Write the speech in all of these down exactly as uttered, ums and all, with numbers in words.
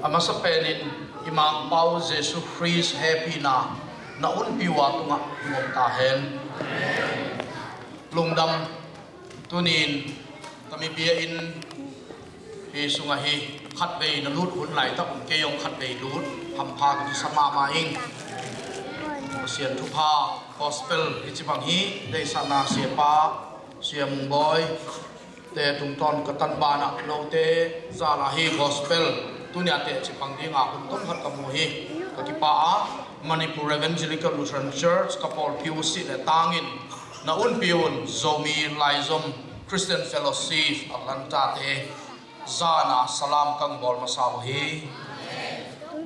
A masa penin i Mangpau Jesu Khrist hehpihna na unpi uh a tungah hong om ta hen. Lungdam. Tunin ka mi bia inn hi sungah hi khatvei na lut hun laitak un kei hong khatvei lut hampha ka kisa mahmah ing. Pasian thupha gospel hi ci bang hi deihsakna siapa Sia Mung Bawi te tungtawn ka tan banah note zala hi gospel tunia teci pang dinga hun tom khat ka mu hi. Ka kipa a Manipur Evangelical Lutheran Church ka pawlpi uh sih le tangin na unpi un Zomi Laizom Christian Fellowship Atlanta te zana salam kang bawl masa uh hi.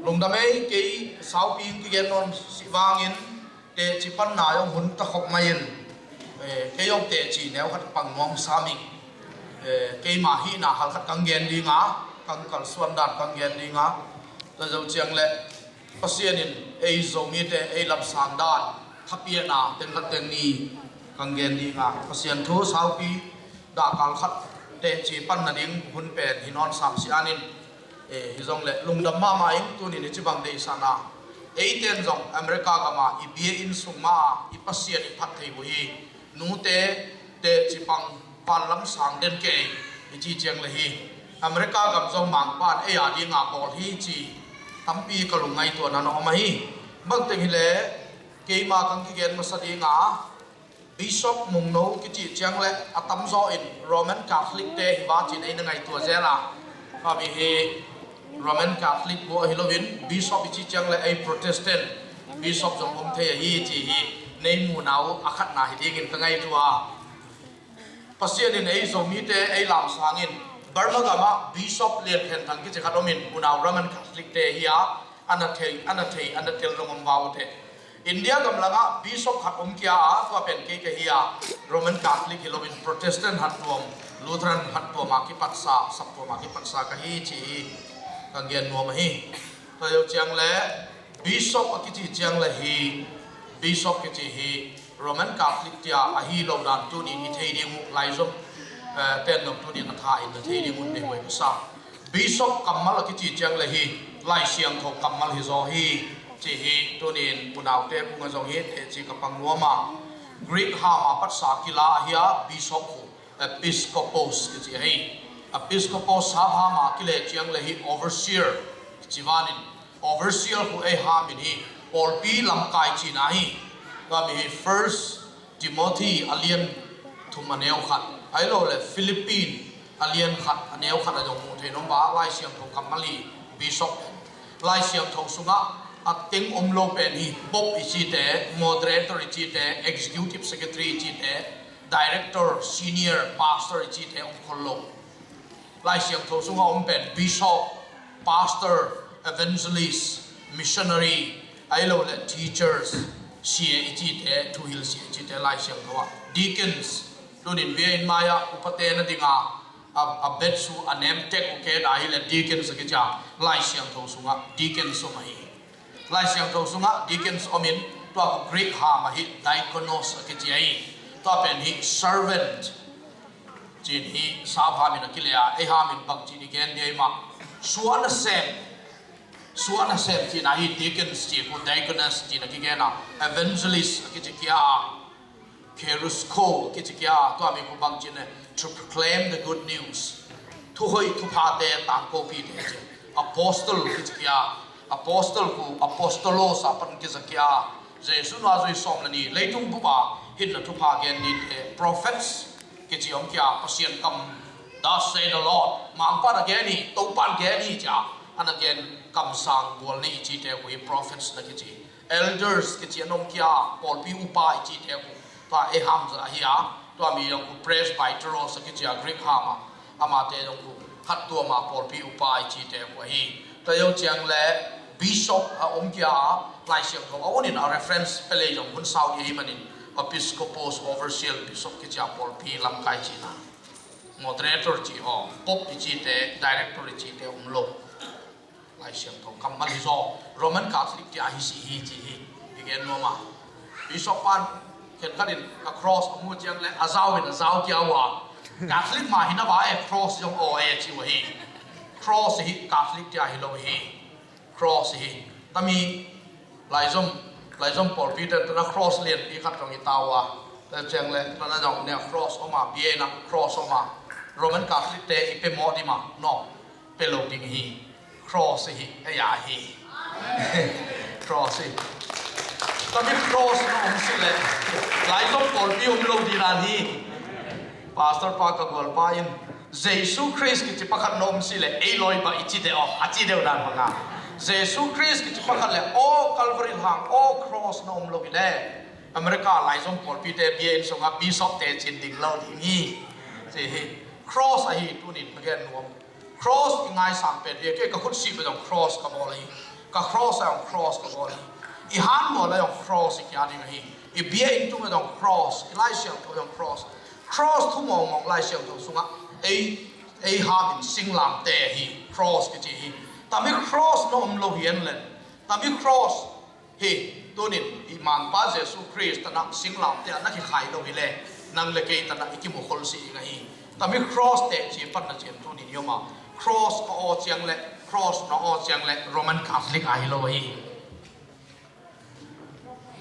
Lungdam ei, kei saupi in kigen nawn sih vangin teci panna zong hun ta khop mai in, eh, kei zong teci neu khat pang nuam sam ing. Eh, keima hihna hal khat kang gen dinga, kang kalsuan dan kang gen dinga. Tua zo ciang le Pasian in ei Zomite ei lamsang dan thapiahna teng khat teng ni kang gen dinga, Pasian thu saupi dahkal khat teci panna ding hun pen hi nawn sam sianin, eh, hi zong le lungdam mahmah in tunin i ci bang deihsakna eiten zong America gama i bia inn sung ma i Pasian i phat thei uh hi. Nute teci pang vanlam sang den kei i ci ciang le hi America gam zong Mangpan ei a dinga bawl hi ci tampi ka lungngaihtuahna na om ahi. Bangteng hi le keima kang kigen masa dinga Bishop Mungno kici ciang le a tamzaw in Roman Catholic te hi va cin ei na ngaihtuah zel a. Kami hi Roman Catholic buah hi loin Bishop i ci ciang le ei Protestant Bishop zong om thei ahi ci hi. Nei muna uh a khatna hi dingin ka ngaihtuah a. Pasian in ei Zomite ei lamsangin Burma gamah Bishop Lian Khen Thang kici khat omin unau Roman Catholic te hi a, ana thei ana thei ana tel zong om va uh te. India gamlangah Bishop khat om kia a, tua pen kei ka hi a, Roman Catholic hi loin Protestant hattuam, Lutheran hattuam a kipatsa, saptuam a kipatsa ka hi ci hi. Ka gen nuam ahi. Tua yo ciang le Bishop a kici ciang le hi, Bishop kici hi Roman Catholic tia ahi lo dan tunin i thei ding uh Laizom, eh, ten dong tunin a tha in na thei ding un nei huai ka sa. Bishop kammal a kici ciang le hi Lai Siangtho kammal hi zaw hi ci hi. Tunin unaute kung a zong hi teci ka pang nuam a, Greek ham a patsa kila ahi a, Bishop khu Episcopos kici ahi. Episcopos ham a kile ciang le hi overseer kici vanin, overseer khu ei hamin hi pawlpi lamkai cina hi. Kami hi First Timothy a lian thum a neu khat, ahi lo le Philippine a lian khat a neu khat a zong muh theih nong ba Lai Siangtho kammal hi. Bishop Lai Siangtho sungah a teng om lo pen hi Pope i cite, Moderator i cite, Executive Secretary i cite, Director, Senior Pastor i cite om khol lo. Lai Siangtho sungah om pen Bishop, Pastor, Evangelist, Missionary, ahi lo le Teachers, C A i cite, thuhil C A i cite Lai Siangtho ah. Deacons, tunin bia in mai-ah upate na dinga a, a bet su a nem tek uh ke dahi le deacons a kicia Lai Siangtho sungah deacons om ahi. Lai Siangtho sungah deacons omin tua khu Greek ham ahi diakonos a kici ahi. Tua pen hi servant cin hi sap hamin a kile a, ei hamin bang cin i gen dia i mah. Suah nasem, suah nasem cin ahi deacons ci khu, diakonos cin a kigen a, evangelist a kici kia a, kerusko kici kia, tua mi khu bang cin e, to proclaim the good news. Thuhoih thuphate tangkopite ci. Apostle kici kia, apostle khu apostolos a pan kiza kia. Jesu na zui sawm le ni leitung bup a hinna thupha gen nite, prophets kici om kia, Pasian kam, thus say the Lord, Mangpan a gen hi, Topan gen hi cia ana gen kamsang gual nei i cite khu hi prophets na kici. Elders kici a nom kia, pawlpi upa i cite khu, tua ei ham zah ahi a, tua mi zong khu presbyteros a kici a Greek ham a, amate zong khu khat tua ma pawlpi upa i cite khu ahi. Tua yo ciang le bishop a om kia a, Lai Siangtho a unin a reference pelei zong hun sau i ahi manin episcopos, overseer, bishop kici a pawlpi lamkai cina. Moderator ci aw, pope i cite, director i cite om lo. Lai Siangtho kammal hi zaw, Roman Catholic tia hi si hi ci hi. I gen nuam a, bishop pan khenkhat in a cross a mu ciang le a zau in a zau kia ua, Catholic mah hi na va e, cross zong aw e ci ua hi. Cross hi Catholic te a hi lo hi. Cross hi. Tami laizom, laizom pawlpi te tana cross lianpi khat zong i tau a. Tua ciang le tana zong nia cross om a, bia ina cross om a. Roman Catholic te i pe mawh ding mah no. Pe lo ding hi. Cross hi, ei a hi. Cross hi. Tami cross na om si le laizom pawlpi om lo ding dan hi. Pastor pa ka gual pa in Jesu Christ kici pakhat na om si le ei lawi ba i ci deuh a ci deuh dan banga. Jesu Christ kici pakhat le aw Calvary hang aw cross na om lo hi le America laizom pawlpi te bia inn sunga bishop te cin ding lo ding hi. Ci hi. Cross ahi tunin ka gen nuam. Cross i ngaisang pen hi, kei ka khut sih pen zong cross ka bawl hi. Ka cross a zong cross ka bawl hi. I han bawl a zong cross i kia ding hi. I bia inn tung a zong cross, i Lai Siangtho zong cross. Cross thu mawngmawng Lai Siangtho sungah ei, ei hamin singlamte hi, cross kici hi. Tami cross na om lo hi en len. Tami cross hi, tunin i Mangpa Jesu Christ tana singlamte a na kikhai lo hi le, nang le kei tana i kimukhol si i ngah hi. Tami cross te ci pan na cian tunin i om a, cross ka aw ciang le, cross na aw ciang le Roman Catholic a hi lo hi.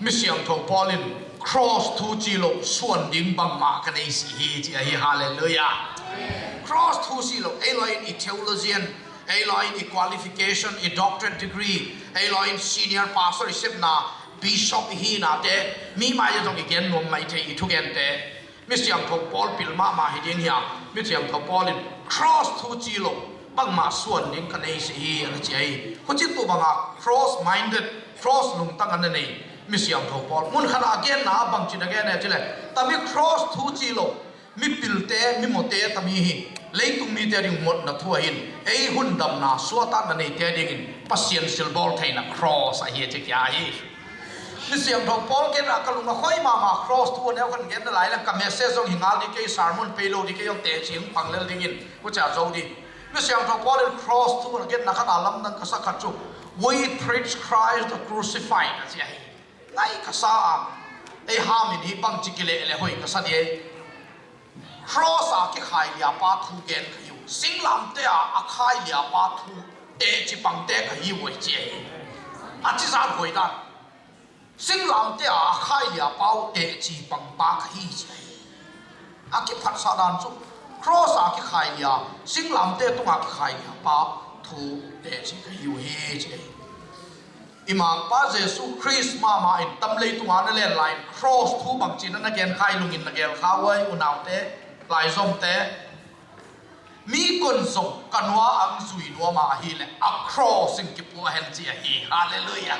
Mi siangtho Paul in cross thu ci lo suan ding bangmah ka nei si hi ci a hi. Halleluiah. Cross thu si lo ei lawi in i theologian, ei lawi in i qualification, i doctorate degree, ei lawi in senior pastor i sepna, bishop i hinate, mi mai a zong i gen nuam mai thei i thugente. Mi siangtho Paul pil mahmah hi ding hiam? Mi siangtho Pawl in cross thu ci lo bangmah suan ding ka nei si hi a na ci a hi. Khuci tu banga cross minded, cross lungtang a na nei mi siangtho Pawl mun khat a genna a bangci na gen e ci le, tami cross thu ci lo mipilte, mimawte tami hi. Leitung mite ding mawtna thu a hin ei hun damna suahtakna neite dingin Pasian silbawl theihna cross ahi a ci kia hi. Mi siangtho Pawl genna ka lung a khoi mahmah cross thu a neu khan genna lai le ka message zong hi ngal ding kei, sermon pei lo ding kei, zong teci hong pang lel dingin khucia zo ding. Mi siangtho Pawl in cross thu a genna khat a lamdang ka sak khat cu, "We preach Christ the crucified," a ci a hi. Ngai ka sa a, ei hamin hi bangci kileh le hoi ka sa ding. Cross a kikhai liapa thu gen ka hi uh. Singlamte a a khai liapa thu teci pangte ka hi uh a ci a hi. A ci zat hoi dan. Singlamte a a khai liapa uh teci pangpa ka hi ci a hi. A kiphatsa dan cu cross a kikhai lia, singlamte tunga kikhai liapa thu teci ka hi uh hi ci a hi. I Mangpa Jesu Khrist mahmah in tam leitunga na len lai-in cross thu bangci na na gen khai lungin na gel kha uai unaute, laizomte. Mi kon zong ka nua ang zui nuama ahi le a cross in kipuah hen ci ahi. Halleluiah.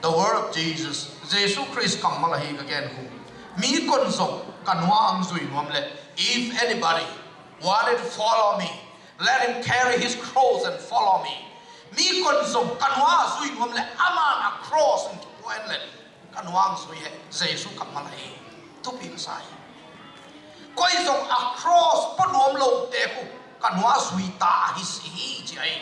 The word of Jesus. Jesu Khrist kammal ahi ka gen khu. Mi kon zong ka nua ang zui nuam le, if anybody wanted to follow me, let him carry his cross and follow me. Mi kon zong ka nua a zui nuam le aman a cross in kipuah hen le ka nua ang zui he. Jesu kammal ahi. Thupi ka sa hi. Koi zong a cross pua nuam lote khu ka nua zui ta ahi si hi ci ahi.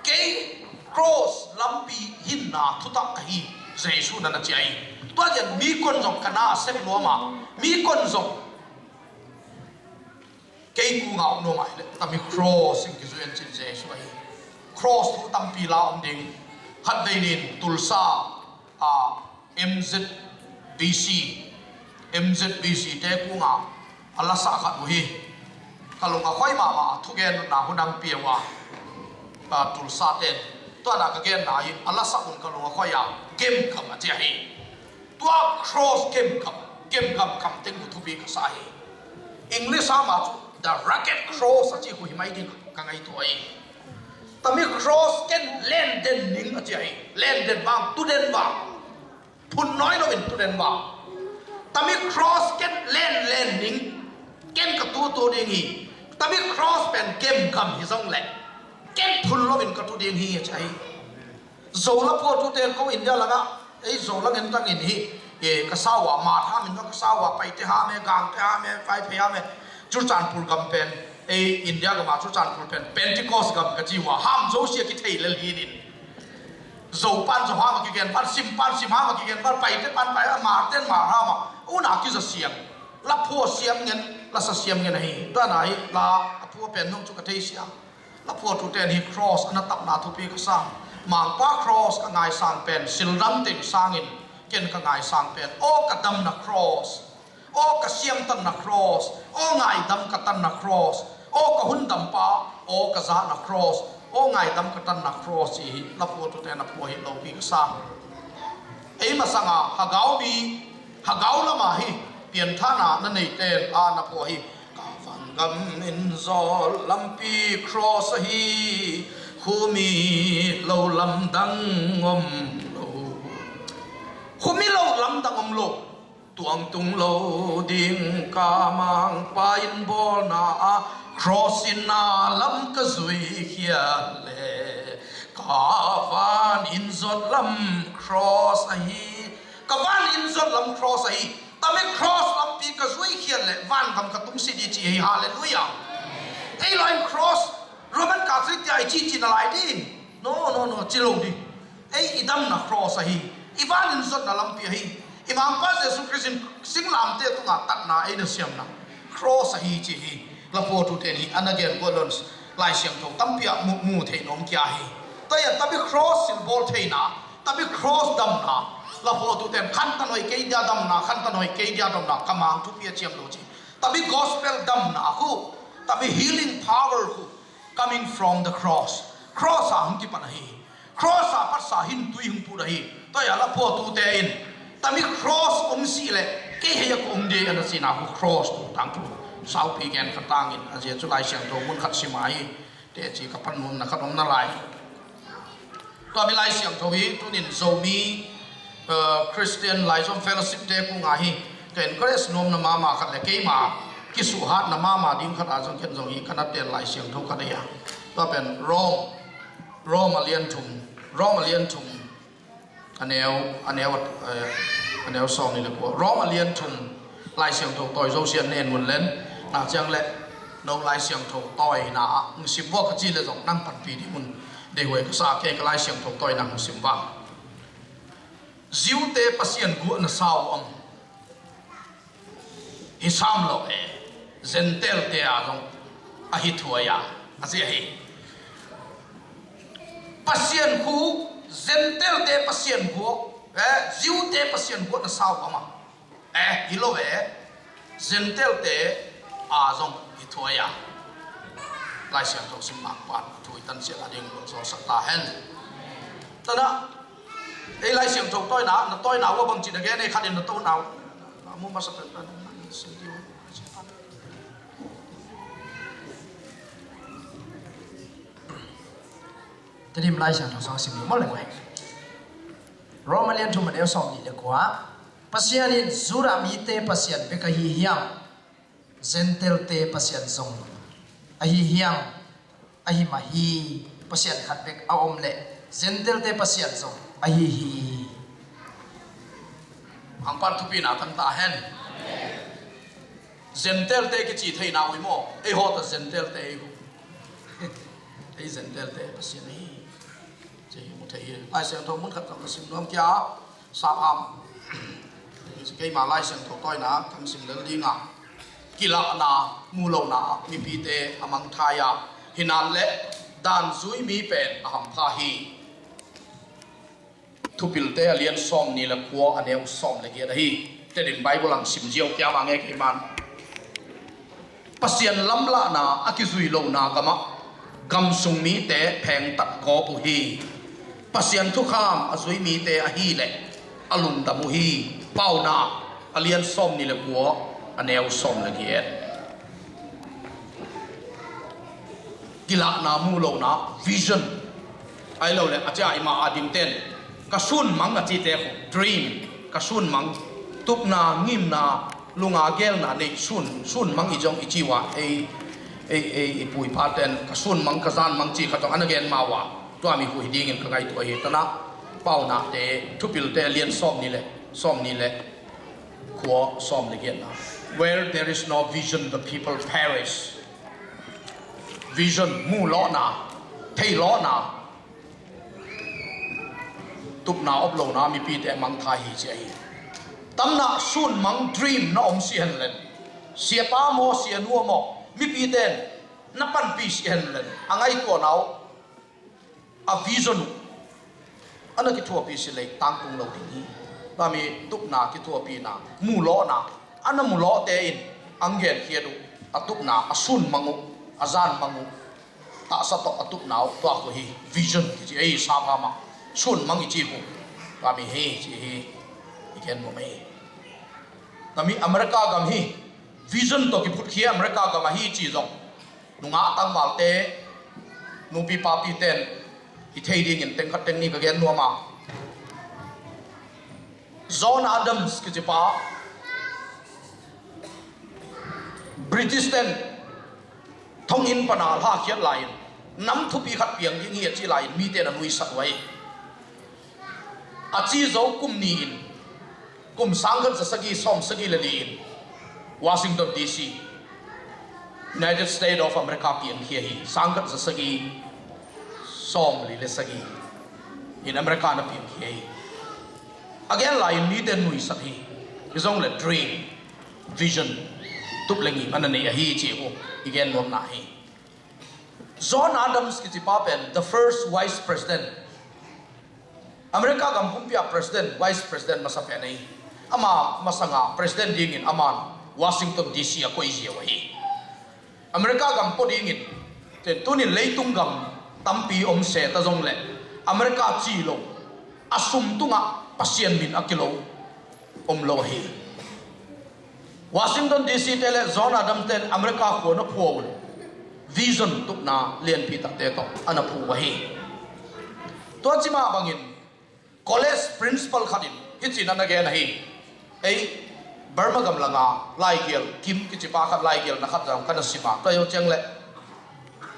Kei cross lampi hinna thutak ka hi, Jesu na na ci ahi. Tua cian mi kon zong ka na a sem nuam a, mi kon zong kei kung a om nuam a hi le tami cross in kizui an cin Jesu ahi. Cross thu tampi la om ding. Khat vei nin Tulsa a M Z B C, M Z B C te kung a a lasa khat uh hi. Ka lung a khoi mahmah a thugen na hun ang pia uh a, a Tulsa ten. Tua na ka genna hi a lasa un ka lung a khoi a gemkam a ci ahi. Tua cross gemkam, gemkam kam teng uh thupi ka sa hi. English a mah cu the rugged cross a ci uh hi mai ding ka ngaihtuah hi. Tami cross ken len den ning a ci ahi. Len den vang, tu den vang. Phun nawi loin tu den vang. Tami cross ken len len ning. Ken ka tutu ding hi. Tami cross pen gemkam hi zong le ken phun loin ka tu ding hi a ci ahi. Zo la phuatute ko India langa, ei Zo la ngen tangin hi, e, ka sau a, Hmar ham in ka sau a, Paite ham e, Gangte ham e, Vaiphei ham e, Churachandpur gam pen, ei India gama Churachandpur pen Pentecost gam ka ci uh a, ham zosia kithei lel hi nin. Zo pan Zo ham a kigen pan, Sim pan Sim ham a kigen pan, Paite pan Pai, Hmar ten Hmar ham a, una kiza siam, la phua siam ngen, la sa siam ngen ahi. Tua na hi la a phua pen nong cu ka thei sia. La phuatute in hi cross a na tapna thupi ka sa. Mangpa cross ka ngaisang pen sildam teng sangin ken ka ngaisang pen aw ka damna cross, aw ka siamtanna cross, aw ngaidam ka tanna cross, aw ka hundampa, aw ka zahna cross, aw ngaidam ka tanna cross ci hi. La phuatute in a phua hi lopi ka sa. Ei masanga hagau mi, hagau lama hi pianthana na neite in a na phua hi. Ka vangam in zawt lampi cross ahi, khumi lo lamdang om lo. Khumi lo lamdang om lo. Tuangtung lo ding ka Mangpa in bawlna ah cross in a lam ka zui khiat le ka van in zawt lam cross ahi. Ka van in zawt lam cross ahi. Tami cross lampi ka zui khiat le van gam ka tung si di ci hi. Halleluiah. Ei lai in cross Roman Catholic tia i ci ci na lai di. No, no, no, ci lo di. Ei i damna cross ahi. I van in zawtna lampi ahi. I Mangpa Jesu Khrist in singlamte tungah tatna ei na siamna cross ahi ci hi. La phuatute in hi a na gen kuat lo in Lai Siangtho tampi ah mu, mu thei nuam kia hi. Tua hi a tami cross symbol theihna, tami cross damna, la phuatute in khantan hoih kei dia damna, khantan hoih kei dia damna, ka mang thupi a ciam lo ci. Tami gospel damna khu, tami healing power khu coming from the cross. Cross a hong kipan ahi. Cross a patsa hin tui hong put ahi. Tua hi a la phuatute in tami cross om si le kei hei a ka om de a na cina khu cross tu tang tu saupi gen ka tangin a zia cu Lai Siangtho mun khat sim ahi. Teci ka pan nuamna khat om na lai. Tua mi Lai Siangtho hi tunin Zomi, eh, Christian Laizom Fellowship te kung ah hi ka encourage nuamna mama khat le keima kisuhhatna mama ding khat ah zong ken zong hi ka na tel Lai Siangtho khat ahi a. Tua pen Rome, Rome a lian thum, Rome a lian thum, a neu, a neu, eh, a neu sawm ni le kua. Rome a lian thum Lai Siangtho tawi zo sian nen mun len na ciang le no Lai Siangtho tawina ah hong sim vua ka ci le zong nang panpi ding mun deihuai ka sa kei ka Lai Siangtho tawina hong sim vang. Ziute Pasian guahna sau ang hi sam lo e, Gentile te a zong a hi thuai a, a zia hi. Pasian khu Gentile te Pasian guah, eh, Ziute Pasian guahna sau ang a. Eh, hi lo ve, Gentile te a zong hi thuai a. Lai Siangtho sim Mangpa in a thu i tan sial a ding mun zaw sak ta hen. Tana, ei Lai Siangtho tawina, na tawina ua bang cin a gen ei khat in na tawina ua. Na mu masa pen pen na sim di ua. Tedim Lai Siangtho song sim di mo le mo. Rome a lian thum a neu sawm ni le kua. Pasian in Judah mite Pasian bek ahi hiam, Gentile te Pasian zong ahi hiam, ahi mah hi. Pasian khat bek a om le Gentile te Pasian zong ahi hi. Mangpa in thupina tang ta hen. Gentile te kici theina ui maw? Ei hawta Gentile te ei hu. Ei Gentile te Pasian ahi. Ci hi mu thei hi. Lai Siangtho mun khat zong ka sim nuam kia. Sa am. Keima Lai Siangtho tawina kan sim lel dinga, kilahna mu lohna mipite a mangthai a, hinan le dan zui mi pen a hampha hi. Thupilte a lian sawm ni le kua a neu sawm le giat ahi. Tedim Bible ang sim ziau kia ma nge keiman. Pasian lamlahna a kizui lohna gamah gamsung mite phengtat gawp uh hi. Pasian thukham a zui mite ahileh a lungdam uh hi. Pauna a lian sawm ni le kua a neu sawm le giat. Kilahna mu lohna vision ahi lo le a cia i mah a dingten ka sunmang a cite khu dream, ka sunmang, tupna, ngimna, lunga gelna nei sun, sunmang i zong i ci uh a, ei, ei, ei, i pu i paten ka sunmang ka zanmang ci khat zong ana gen ma uh a, tua mi hu hi dingin ka ngaihtuah hi. Tana Paunate, Thupilte lian sawm ni le, sawm ni le kua sawm ni giatna. Where there is no vision, the people perish. Vision mu lawhna, thei lawhna, tupna op lona mipite mangthai hi ci ahi. Tamna sunmang dream na om si hen len. Siapa maw, sianu maw, mipite in na panpih sih hen len a ngaihtuahna uh, a vision uh a na kithuahpih sih leh tangtung lo ding hi. Tua mi tupna kithuahpihna, muhlawhna, a na muhlawhte in ang genkhiat uh, a tupna, a sunmang uh, a zanmang uh, tahsa tawh a tupna uh, tua khu hi vision kici ei. Sapha mah sunmang i ci khu tua mi hi ci hi. I gen nuam hi. Tua mi America gam hi vision tawh kiphutkhia America gam ahi ci zong nungak tangvalte, nupi papite in i thei dingin teng khat teng ni ka gen nuam a, John Adams kici pa, British ten thonginn pana lawhkhiat lai-in nam thupi khat piang ding hi a ci lai-in mite na nuisak uh hi. A ci zo kum ni-in, kum sangkhat zasagi sawmsagi le li-in Washington D C, United States of America piangkhia hi. Sangkhat zasagi sawmli le sagi in America na piangkhia hi. A gen lai-in mite nuisak hi. Hi zong le dream, vision, tup le ngim a na nei ahi ci uh i gen nuamna hi. John Adams kici pa pen the first vice president, America gam pumpi a president, vice president masa pen ahi. Ama masanga president dingin aman Washington D C a koih ziau ahi. America gam pua dingin, tunin leitung gam tampi om se ta zong le America ci lo, a sum tungah Pasian min a kilo om lo ahi. Washington D C te le John Adams ten America khua na phuah un vision, tupna lianpi takte tawh a na phu uh ahi. Tua ci mah bangin college principal khatin hicin a na gen ahi. Ei Burma gam langa laigial Kim kici pa khat, laigial na khat zong ka na sim a, tua hi uh ciang le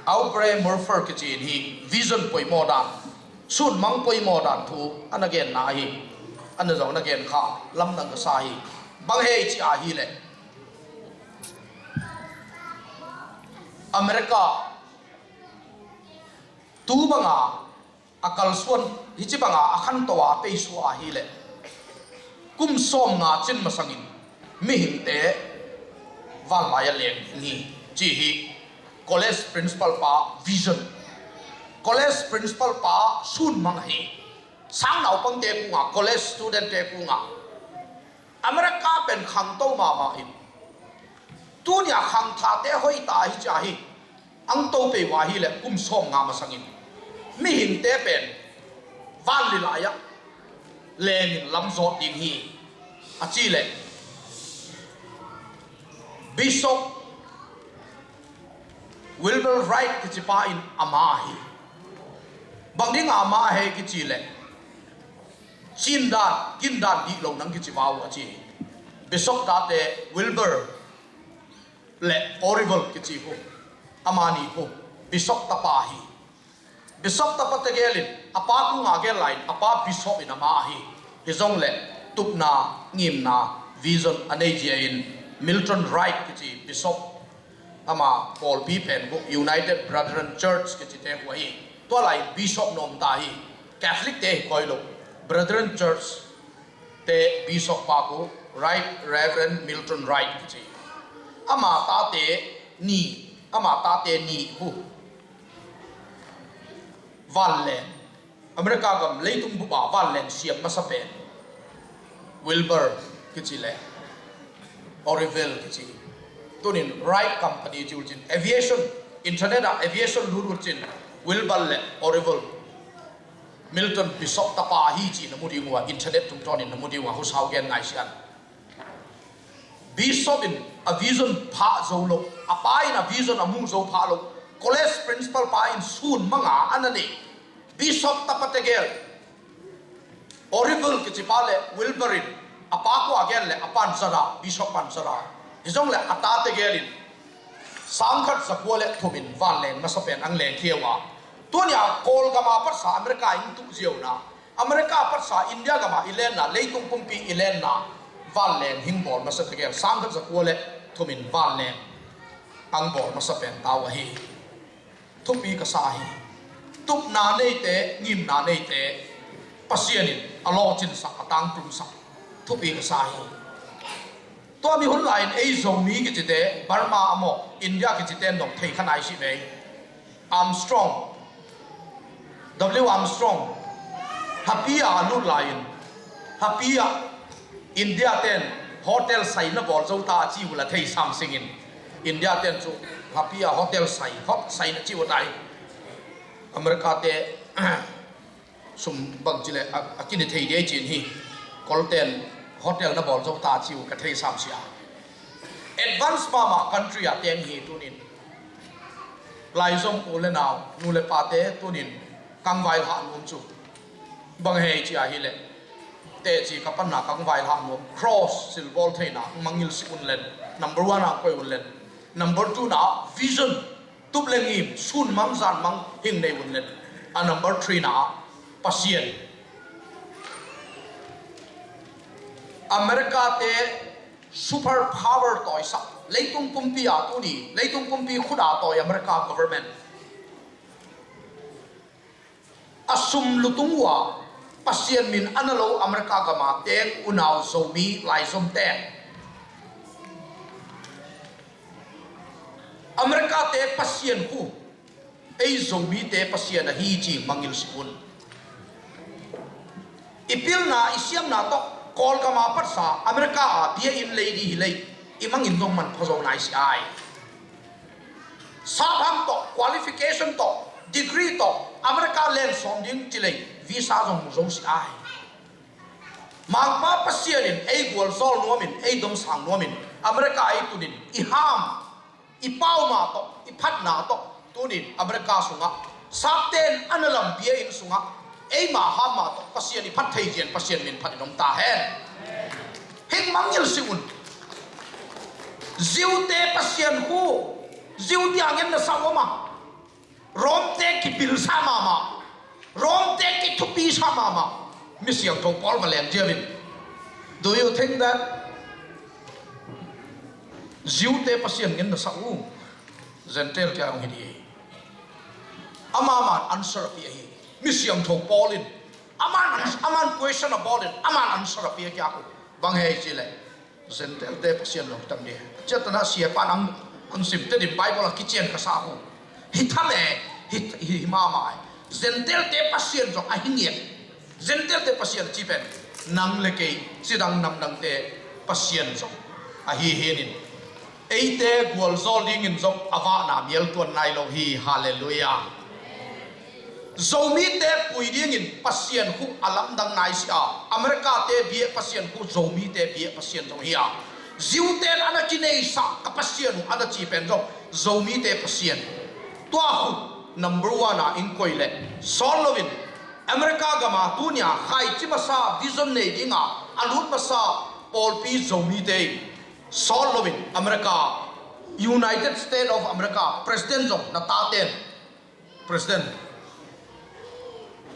Aubrey Murphy kici in hi vision poimaw dan, sunmang poimaw dan thu a na genna ahi. A na zong na gen kha lamdang ka sa hi. Bang hei ci ahi le America tu banga a kalsuan, hici banga a khanto a a peisuah ahi le kum sawmnga cin masangin mihingte vanlai a leng ding hi ci hi. College principal pa vision, college principal pa sunmang ahi. Sang naupangte kungah, college studentte kungah America pen khangto mahmah in, tunia khangthate hoih ta hi ci ahi. Ang to pei uh ahi le kum sawmnga masangin mihingte pen vanli lai-ah lengin lamzawt ding hi a ci le Bishop Wilbur Wright kici pa in ama ahi. Bang dinga ama ahi kici le cindan gindan dih lo nang kici va uh a ci. Bishop tate Wilbur le Orville kici khu, ama ni khu Bishop tapa hi. Bishop tapa tegel in a pa kungah gel lai-in a pa Bishop in ama ahi. Hi zong le tupna, ngimna, vision a nei zia in Milton Wright kici Bishop, ama pawlpi pen khu United Brethren Church kicite khu ahi. Tua lai-in Bishop na om ta hi. Catholic te hi koi lo, Brethren Church te Bishop pa khu Right Reverend Milton Wright kici. Ama tate ni, ama tate ni khu vanleng, America gam leitung bupa vanleng siam masa pen Wilbur kici le Orville kici. Tunin Wright Company ci uh cin, aviation, internet ah aviation lut uh cin Wilbur le Orville, Milton Bishop tapa ahi ci na mu ding uh a, internet tungtawnin na mu ding uh a, husau gen ngai sian. Bishop in a vision phah zo lo, a pa in a vision a mu zo phah lo. College principal pa in sun manga a na nei Bishop tapa tegel Orville kici pa le Wilbur in a pa kua gen le a pan zada, Bishop pan zada. Hi zong le a ta tegel in sangkhat zakua le thum in vanleng masa pen ang leng khia uh a. Tunia Kawlgama patsa America in tuh ziauna, America patsa India gama i lenna, leitung pumpi i lenna, vanleng hing bawl masa tegel sangkhat zakua le thum in vanleng ang bawl masa pen tau ahi. Thupi ka sa hi. Tupna neite, ngimna neite Pasian in a lawcinsak, a tangtumsak thupi ka sa hi. Tua mi hun lai-in ei Zomi kicite, Burma a maw, India kicite in dong thei kha nai si ve. Armstrong, W Armstrong, Hapi ah a lut lai-in, Hapi ah India ten hotel sai na bawl zo ta a ci uh la thei sam singin, India ten cu Hapi ah hotel sai, hot sai na ci uh tai. America te sum bang ci le a, a kini thei dia i cin hi. Kolten hotel na bawl zo ta ci uh ka thei sam sia. Advance mahmah country a teng hi tunin. Laizom u le nau, nu le pate tunin kangvai hah nuam cu. Bang hei cia hi le. Teci ka panna kangvai hah nuam. Cross silbawl theina mangil si un len. Number one a koi un len. Number two na vision. Tup le ngim, sun mang, zan mang, hing nei un len. A number three na, Pasian. America te super power tawi sak. Leitung pumpi a tuni, leitung pumpi khut a tawi America government. A sum lutung uh a Pasian min a na lo America gama teng unau Zomi laizom teng. America te Pasian khu ei Zomi te Pasian ahi ci mangil si un. I pilna, i siamna tawh Kawlgama patsa America a bia in lei di hi lei, i mangin zong man pha zo nai si ai. Sapham tawh, qualification tawh, degree tawh America len sawm ding ci lei, visa zong mu zo si ai. Mangpa Pasian in ei gualzawl nuamin, ei domsang nuamin, America ei tunin i ham, i pauma tawh, i phatna tawh tunin America sungah sapten a na lam bia in sungah eima hamma tawh Pasian i phat thei zian Pasian min phat in om ta hen. Hing mangil si un. Ziute Pasian khu, Ziu tiangin na sa uam a, Rom te kipilsa mahmah, Rom te kithupi sa mahmah. Mi siangtho Paul va leng ziau in, do you think that Ziute Pasian ngen na sa uh? Gentile te a hong hi dih hi. Amah man answer a pia hi. Mi siangtho Paul in amah man, amah man question a bawl in amah man answer a pia kiak uh. Bang hei ci le Gentile te Pasian lo tam dih. Ciatana siapa nang kun sim te dim Bible a kician ka sa uh. Hi tham e, hi, hi, hi mama e. Gentile te Pasian zong a hi ngiat. Gentile te Pasian ci pen nang le kei, cidang namdang te Pasian zong a hi hi nin. Eite gualzawl dingin zong a vahna mial tuan nai lo hi. Halleluiah. Zomite pui dingin Pasian khu a lamdang nai si a, America te biak Pasian khu Zomite biak Pasian zong hi a, Ziute in a na kineisa ka Pasian uh a na ci pen zong Zomite Pasian. Tua khu number one a in koi le sawt loin America gama tunia khaici masa vision nei dinga a lut masa pawlpi Zomite in sawt loin America, United States of America President zong na taten President.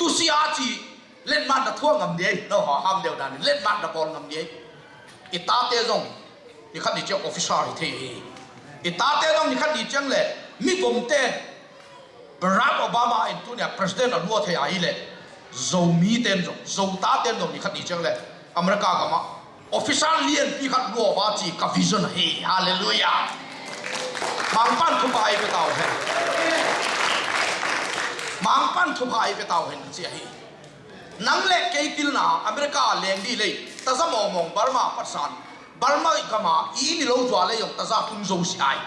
Tusia ci letmat na thuah ngam diai, no ha ham deuh dan letmat na bawl ngam diai. I tate zong nikhat ni ciang officer hi thei hi. I tate zong nikhat ni ciang le mi vomte Barack Obama in tunia President a lua thei ahi le Zomi ten zong, Zo taten zong nikhat ni ciang le America gama officer lianpi khat lua va ci ka vision hi. Halleluiah. Mangpan thupha ei pe tau hen. Mangpan thupha ei pe tau hen ci ahi. Nang le kei pilna America leng di lei taza mawngmawng Burma patsan Burma gama i ni lo zua lei zong taza tung zo si ai.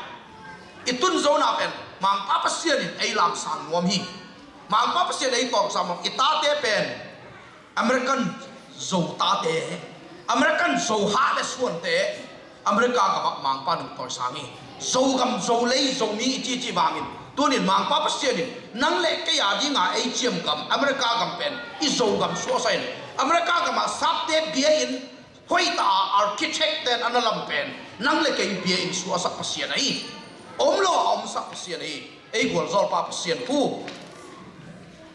I tun zona pen Mangpa Pasian in ei lamsang nuam hi. Mangpa Pasian ei tawngsam nuam i tate pen American Zo tate, American Zo hah le suante, America gamah Mangpa nung tawisang hi. Zogam, Zolei, Zomi i cici vangin tunin Mangpa Pasian in nang le kei a dinga ei ciam gam America gam pen i Zogam suasa in America gamah sapte bia in hoih ta a architect ten a na lam pen nang le kei bia in suasak Pasian ahi. Om lo a omsak Pasian ahi. Ei gualzawlpa Pasian khu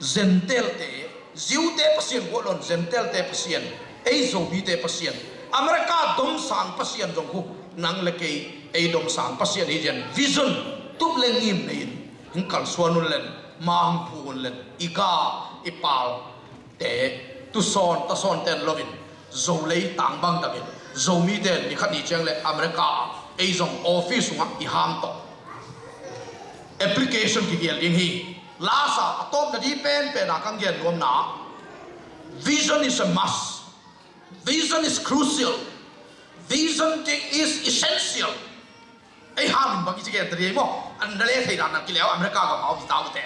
Gentile te, Ziute Pasian guahlon Gentile te Pasian, ei Zomite Pasian, America domsang Pasian zong khu nang le kei ei domsang Pasian hi zian vision tup le ngim nei in hing kalsuan un len, ma hong phu un len, i ga i pal te tusawn tasawn ten loin Zolei tangbang damin Zomite ni khat ni ciang le America ei zong office sungah i hang tawh application kigial ding hi. Lasa a tawpna di penpen a kang gen nuamna, vision is a must. Vision is crucial. Vision is essential. Ei hang in bang i ci gen ta ding maw? An na le thei dan na kileu America gam hau hi ta ute.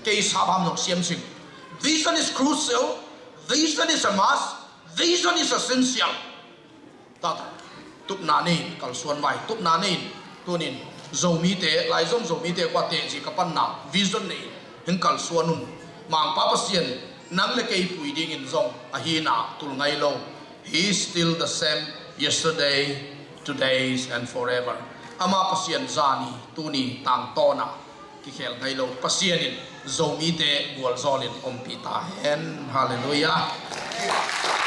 Kei sa bam zong siam sing. Vision is crucial. Vision is a must. Vision is essential. Tata, tupna nei in kalsuan vai, tupna nei in tunin Zomite, lai zong Zomite kua teh zi ka panna vision nei in hing kalsuan un. Mangpa Pasian nang le kei pui dingin zong ahina tul ngai lo. He is still the same yesterday, today and forever. Ama Pasian zani, tuni, tangtawna kikhel ngai lo. Pasian in Zomite gualzawlin ompih ta hen. Halleluiah.